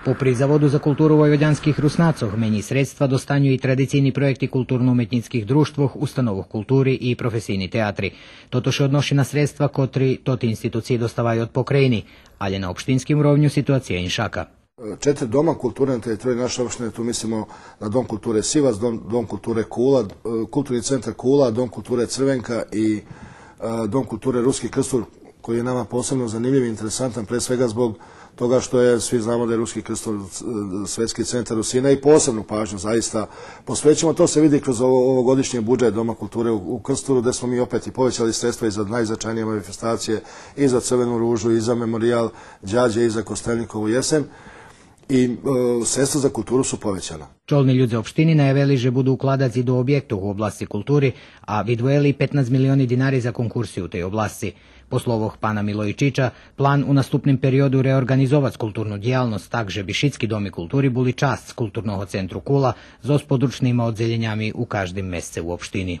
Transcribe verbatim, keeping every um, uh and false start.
Попри Заводу за културу войводянских Руснацох, менї средства достаню и традицийни проєкти културно-уметнїцких дружтвох, установох култури и професийни театри. Тото ше одноши на средства котри тоти институциї доставаю од Покраїни, алє на општинским уровню ситуация иншака. Четири дома културе на териториї нашей општине, ту мислимо на Дом културе Сивац, Дом, Дом културе Кула, е, Културни центар Кула, Дом културе Црвенка и, е, Дом културе Руски Крстур, који је нама посебно занимљив и интересантан, пре свега због тога што је, сви знамо да је Руски Крстур, е, светски центар Русина и посебну пажнју заиста посвећујемо. То се види кроз ово-, овогодишњи буџет Дома културе у, у Крстуру, где смо ми опет и повећали средства и за најзначајније манифестације, и за Црвену ружу, и за Мемориял Ђађе, и за Костельникову јесен. И, е, средства за културу су повећана. Чолни людзе општини наявели же буду укладац и до објектох у обласци култури, а видвоєли петнац милиони динари за конкурси у тей обласци. По словох пана Милојичича, план у наступним периоду реорґанизовац културну дїялносц так же би шицки доми култури були часц Културного центру Кула зоз подручнима оддзелєнями у каждим месце у општини.